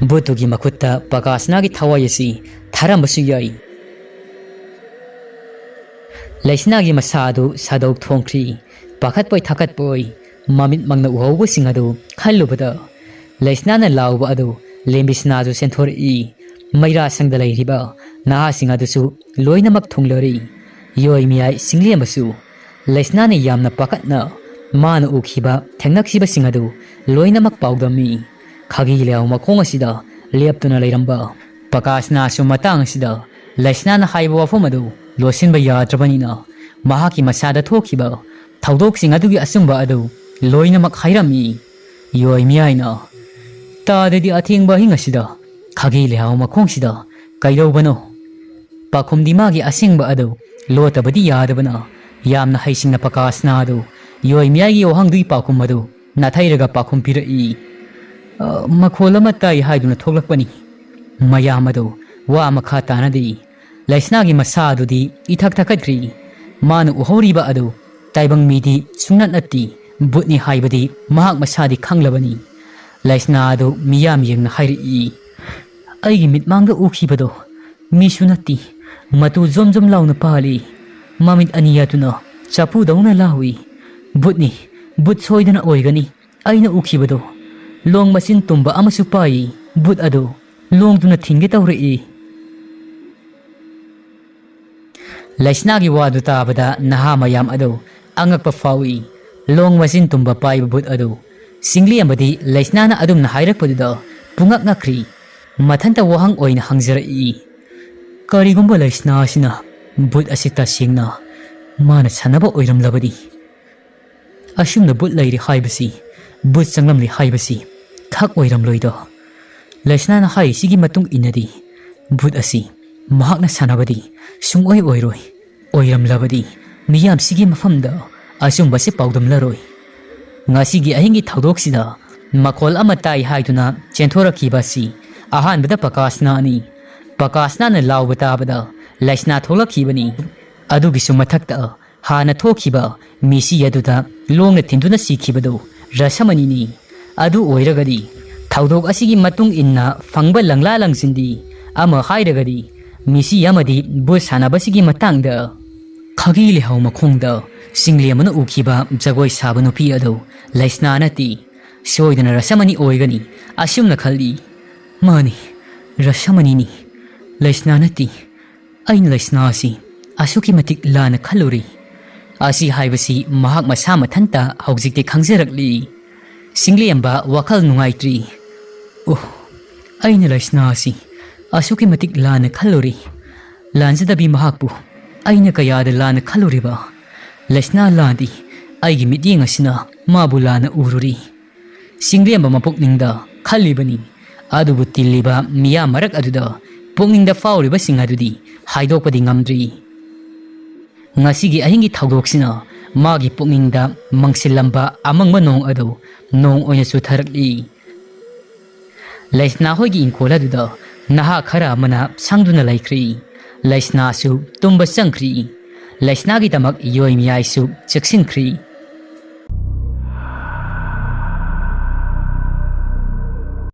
ꯕꯨꯠꯇꯨꯒꯤ ꯃꯈꯨꯠꯇ ꯄꯀꯥꯁꯅꯥꯒꯤ ꯊꯋꯥꯏ ꯑꯁꯤ ꯊꯥꯔꯝꯕꯁꯨ ꯌꯥꯏ꯫ ꯂꯩꯁꯅꯥꯒꯤ ꯃꯁꯥ ꯑꯗꯨ ꯁꯥꯗꯣꯛ ꯊꯣꯡꯈ꯭ꯔꯤ꯫ ꯄꯥꯈꯠꯄꯣꯏ ꯊꯥꯀꯠꯄꯣꯏ ꯃꯃꯤꯠ ꯃꯪꯅ ꯎꯍꯧꯕꯁꯤꯡ ꯑꯗꯨ ꯈꯜꯂꯨꯕꯗ ꯂꯩꯁꯅꯥꯅ ꯂꯥꯎꯕ ꯑꯗꯨ ꯂꯦꯝꯕꯤꯁꯅꯥꯁꯨ ꯆꯦꯟꯊꯣꯔꯛꯏ꯫ ꯃꯩꯔꯥ ꯁꯪꯗ ꯂꯩꯔꯤꯕ ꯅꯍꯥꯁꯤꯡ ꯑꯗꯨꯁꯨ ꯂꯣꯏꯅꯃꯛ ꯊꯨꯡꯂꯔꯤ꯫ ꯌꯣꯏ ꯃꯤꯌꯥꯏ ꯁꯤꯡꯂꯦꯝꯕꯁꯨ ꯂꯩꯁꯅꯥꯅ ꯌꯥꯝꯅ ꯄꯥꯈꯠꯅ ꯃꯥꯅ ꯎꯈꯤꯕ ꯊꯦꯡꯅꯈꯤꯕꯁꯤꯡ ꯑꯗꯨ ꯂꯣꯏꯅꯃꯛ ꯄꯥꯎꯗꯝꯃꯤ꯫ ꯈꯥꯒꯤ ꯂꯩꯍꯥꯎ ꯃꯈꯣꯡ ꯑꯁꯤꯗ ꯂꯦꯞꯇꯨꯅ ꯂꯩꯔꯝꯕ ꯄꯀꯥꯁꯅꯥꯁꯨ ꯃꯇꯥꯡ ꯑꯁꯤꯗ ꯂꯩꯁꯅꯥꯅ ꯍꯥꯏꯕ ꯋꯥꯐꯝ ꯑꯗꯨ ꯂꯣꯠꯁꯤꯟꯕ ꯌꯥꯗ꯭ꯔꯕꯅꯤꯅ ꯃꯍꯥꯛꯀꯤ ꯃꯁꯥꯗ ꯊꯣꯛꯈꯤꯕ ꯊꯧꯗꯣꯛꯁꯤꯡ ꯑꯗꯨꯒꯤ ꯑꯆꯨꯝꯕ ꯑꯗꯨ ꯂꯣꯏꯅꯃꯛ ꯍꯥꯏꯔꯝꯃꯤ꯫ ꯌꯣꯏ ꯃꯤꯌꯥꯏꯅ, "ꯇꯥꯗꯗꯤ ꯑꯊꯦꯡꯕ ꯑꯍꯤꯡ ꯑꯁꯤꯗ ꯈꯥꯒꯤ ꯂꯩꯍꯥꯎ ꯃꯈꯣꯡꯁꯤꯗ ꯀꯩꯗꯧꯕꯅꯣ?" ꯄꯥꯈꯨꯝꯗꯤ ꯃꯥꯒꯤ ꯑꯁꯦꯡꯕ ꯑꯗꯨ ꯂꯣꯠꯇꯕꯗꯤ ꯌꯥꯗꯕꯅ ꯌꯥꯝꯅ ꯍꯩꯁꯤꯡꯅ ꯄꯀꯥꯁꯅꯥ ꯑꯗꯨ ꯌꯣꯏ ꯃꯤꯌꯥꯏꯒꯤ ꯋꯥꯍꯪꯗꯨꯒꯤ ꯄꯥꯎꯈꯨꯝ ꯑꯗꯨ ꯅꯥꯊꯩꯔꯒ ꯄꯥꯎꯈꯨꯝ ꯄꯤꯔꯛꯏ꯫ "ꯑ, ꯃꯈꯣꯜ ꯑꯃ ꯇꯥꯏ ꯍꯥꯏꯗꯨꯅ ꯊꯣꯛꯂꯛꯄꯅꯤ꯫ ꯃꯌꯥꯝ ꯑꯗꯨ ꯋꯥ ꯃꯈꯥ ꯇꯥꯅꯗꯦ꯫ ꯂꯩꯁꯅꯥꯒꯤ ꯃꯁꯥ ꯑꯗꯨꯗꯤ ꯏꯊꯛ ꯊꯛꯀꯠꯈ꯭ꯔꯤ꯫ ꯃꯥꯅ ꯎꯍꯧꯔꯤꯕ ꯑꯗꯨ ꯇꯥꯏꯕꯪ ꯃꯤꯗꯤ ꯁꯨꯡꯅꯠ ꯅꯠꯇꯦ꯫ ꯕꯨꯠꯅꯤ ꯍꯥꯏꯕꯗꯤ ꯃꯍꯥꯛ ꯃꯁꯥꯗꯤ ꯈꯪꯂꯕꯅꯤ꯫" ꯂꯩꯁꯅꯥ ꯑꯗꯨ ꯃꯤꯌꯥꯝ ꯌꯦꯡꯅ ꯍꯥꯏꯔꯛꯏ, "ꯑꯩꯒꯤ ꯃꯤꯠꯃꯥꯡꯗ ꯎꯈꯤꯕꯗꯣ ꯃꯤꯁꯨ ꯅꯠꯇꯦ, ꯃꯇꯨ ꯖꯣꯝ ꯖꯣꯝ ꯂꯥꯎꯅ ꯄꯥꯜꯂꯤ꯫ ꯃꯃꯤꯠ ꯑꯅꯤ ꯌꯥꯠꯇꯨꯅ ꯆꯐꯨꯗꯧꯅ ꯂꯥꯎꯏ꯫ "ꯚꯨꯠꯅꯤ, ꯚꯨꯠ ꯁꯣꯏꯗꯅ ꯑꯣꯏꯒꯅꯤ꯫ ꯑꯩꯅ ꯎꯈꯤꯕꯗꯣ ꯂꯣꯡ ꯃꯆꯤꯟ ꯇꯨꯝꯕ ꯑꯃꯁꯨ ꯄꯥꯏ꯫ ꯚꯨꯠ ꯑꯗꯨ ꯂꯣꯡꯗꯨꯅ ꯊꯤꯟꯒꯦ ꯇꯧꯔꯛꯏ"꯫ ꯂꯩꯁꯅꯥꯒꯤ ꯋꯥꯗꯨ ꯇꯥꯕꯗ ꯅꯍꯥ ꯃꯌꯥꯝ ꯑꯗꯨ ꯑꯉꯛꯄ ꯐꯥꯎꯏ꯫ ꯂꯣꯡ ꯃꯆꯤꯟ ꯇꯨꯝꯕ ꯄꯥꯏꯕ ꯚꯨꯠ ꯑꯗꯨ ꯆꯤꯡꯂꯦꯝꯕꯗꯤ ꯂꯩꯁꯅꯥꯅ ꯑꯗꯨꯝꯅ ꯍꯥꯏꯔꯛꯄꯗꯨꯗ ꯄꯨꯡꯉꯛ ꯉꯛꯈ꯭ꯔꯤ꯫ ꯃꯊꯟꯇ ꯋꯥꯍꯪ ꯑꯣꯏꯅ ꯍꯪꯖꯔꯛꯏ, "ꯀꯔꯤꯒꯨꯝꯕ ꯂꯩꯁꯅꯥ ꯑꯁꯤꯅ ꯚꯨꯠ ꯑꯁꯤ ꯇꯁꯦꯡꯅ ꯃꯥꯅ ꯁꯥꯟꯅꯕ ꯑꯣꯏꯔꯝꯂꯕꯗꯤ? ꯑꯁꯨꯝꯅ ꯚꯨꯠ ꯂꯩꯔꯤ ꯍꯥꯏꯕꯁꯤ, ꯚꯨꯠ ꯆꯪꯂꯝꯂꯤ ꯍꯥꯏꯕꯁꯤ ꯈꯛ ꯑꯣꯏꯔꯝꯂꯣꯏꯗꯣ?" ꯂꯩꯁꯅꯥꯅ ꯍꯥꯏꯔꯤꯁꯤꯒꯤ ꯃꯇꯨꯡ ꯏꯟꯅꯗꯤ ꯚꯨꯠ ꯑꯁꯤ ꯃꯍꯥꯛꯅ ꯁꯥꯟꯅꯕꯗꯤ ꯁꯨꯡꯑꯣꯏ ꯑꯣꯏꯔꯣꯏ꯫ ꯑꯣꯏꯔꯝꯂꯕꯗꯤ ꯃꯤꯌꯥꯝꯁꯤꯒꯤ ꯃꯐꯝꯗ ꯑꯆꯨꯝꯕꯁꯤ ꯄꯥꯎꯗꯝꯂꯔꯣꯏ꯫ ꯉꯁꯤꯒꯤ ꯑꯍꯤꯡꯒꯤ ꯊꯧꯗꯣꯛꯁꯤꯗ ꯃꯈꯣꯜ ꯑꯃ ꯇꯥꯏ ꯍꯥꯏꯗꯨꯅ ꯆꯦꯟꯊꯣꯔꯛꯈꯤꯕ ꯑꯁꯤ ꯑꯍꯥꯟꯕꯗ ꯄ꯭ꯔꯀꯥꯁꯅꯥꯅꯤ꯫ ꯄ꯭ꯔꯀꯥꯁꯅꯥꯅ ꯂꯥꯎꯕ ꯇꯥꯕꯗ ꯂꯩꯁꯅꯥ ꯊꯣꯛꯂꯛꯈꯤꯕꯅꯤ꯫ ꯑꯗꯨꯒꯤꯁꯨ ꯃꯊꯛꯇ ꯍꯥꯟꯅ ꯊꯣꯛꯈꯤꯕ ꯃꯤꯁꯤ ꯑꯗꯨꯗ ꯂꯣꯡꯅ ꯊꯤꯟꯗꯨꯅ ꯁꯤꯈꯤꯕꯗꯨ ꯔꯁꯃꯅꯤꯅꯤ꯫ ꯑꯗꯨ ꯑꯣꯏꯔꯒꯗꯤ ꯊꯧꯗꯣꯛ ꯑꯁꯤꯒꯤ ꯃꯇꯨꯡ ꯏꯟꯅ ꯐꯪꯕ ꯂꯪꯂꯥ ꯂꯪꯁꯤꯟꯗꯤ ꯑꯃ ꯍꯥꯏꯔꯒꯗꯤ ꯃꯤꯁꯤ ꯑꯃꯗꯤ ꯚꯨꯠ ꯁꯥꯟꯅꯕꯁꯤꯒꯤ ꯃꯇꯥꯡꯗ꯫ ꯈꯥꯒꯤ ꯂꯩꯍꯥꯎ ꯃꯈꯣꯡꯗ ꯆꯤꯡꯂꯦꯝꯕꯅ ꯎꯈꯤꯕ ꯖꯒꯣꯏ ꯁꯥꯕ ꯅꯨꯄꯤ ꯑꯗꯨ ꯂꯩꯁꯅꯥ ꯅꯠꯇꯦ꯫ ꯁꯣꯏꯗꯅ ꯔꯁꯃꯅꯤ ꯑꯣꯏꯒꯅꯤ ꯑꯁꯨꯝꯅ ꯈꯜꯂꯤ꯫ ꯃꯥꯅꯤ, ꯔꯁꯃꯅꯤꯅꯤ꯫ ꯂꯩꯁꯅꯥ ꯅꯠꯇꯦ꯫ ꯑꯩꯅ ꯂꯩꯁꯅꯥ ꯑꯁꯤ ꯑꯁꯨꯛꯀꯤ ꯃꯇꯤꯛ ꯂꯥꯟꯅ ꯈꯜꯂꯨꯔꯤ꯫ ꯑꯁꯤ ꯍꯥꯏꯕꯁꯤ ꯃꯍꯥꯛ ꯃꯁꯥ ꯃꯊꯟꯇ ꯍꯧꯖꯤꯛꯇꯤ ꯈꯪꯖꯔꯛꯂꯤ꯫ ꯆꯤꯡꯂꯦꯝꯕ ꯋꯥꯈꯜ ꯅꯨꯡꯉꯥꯏꯇ꯭ꯔꯤ꯫ ꯑꯣ, ꯑꯩꯅ ꯂꯩꯁꯅꯥ ꯑꯁꯤ ꯑꯁꯨꯛꯀꯤ ꯃꯇꯤꯛ ꯂꯥꯟꯅ ꯈꯜꯂꯨꯔꯤ꯫ ꯂꯥꯟꯖꯗꯕꯤ ꯃꯍꯥꯛꯄꯨ ꯑꯩꯅ ꯀꯌꯥꯗ ꯂꯥꯟꯅ ꯈꯜꯂꯨꯔꯤꯕ꯫ ꯂꯩꯁꯅꯥ ꯂꯥꯟꯗꯤ ꯑꯩꯒꯤ ꯃꯤꯠꯌꯦꯡ ꯑꯁꯤꯅ ꯃꯥꯕꯨ ꯂꯥꯟꯅ ꯎꯔꯨꯔꯤ꯫ ꯆꯤꯡꯂꯦꯝꯕ ꯃꯄꯨꯛꯅꯤꯡꯗ ꯈꯜꯂꯤꯕꯅꯤ꯫ ꯑꯗꯨꯕꯨ ꯇꯤꯜꯂꯤꯕ ꯃꯤꯌꯥꯝ ꯃꯔꯛ ꯑꯗꯨꯗ ꯄꯨꯛꯅꯤꯡꯗ ꯐꯥꯎꯔꯤꯕꯁꯤꯡ ꯑꯗꯨꯗꯤ ꯍꯥꯏꯗꯣꯛꯄꯗꯤ ꯉꯝꯗ꯭ꯔꯤ꯫ ꯉꯁꯤꯒꯤ ꯑꯍꯤꯡꯒꯤ ꯊꯧꯗꯣꯛꯁꯤꯅ ꯃꯥꯒꯤ ꯄꯨꯛꯅꯤꯡꯗ ꯃꯪꯁꯤꯜꯂꯝꯕ ꯑꯃꯪꯕ ꯅꯣꯡ ꯑꯗꯨ ꯅꯣꯡ ꯑꯣꯏꯅ ꯆꯨꯊꯔꯛꯂꯤ꯫ ꯂꯩꯁꯅꯥ ꯍꯣꯏꯒꯤ ꯏꯪꯈꯣꯜ ꯑꯗꯨꯗ ꯅꯍꯥ ꯈꯔ ꯑꯃꯅ ꯁꯪꯗꯨꯅ ꯂꯩꯈ꯭ꯔꯤ꯫ ꯂꯩꯁꯅꯥꯁꯨ ꯇꯨꯝꯕ ꯆꯪꯈ꯭ꯔꯤ꯫ ꯂꯩꯁꯅꯥꯒꯤꯗꯃꯛ ꯌꯣꯏ ꯃꯌꯥꯏꯁꯨ ꯆꯦꯛꯁꯤꯟꯈ꯭ꯔꯤ꯫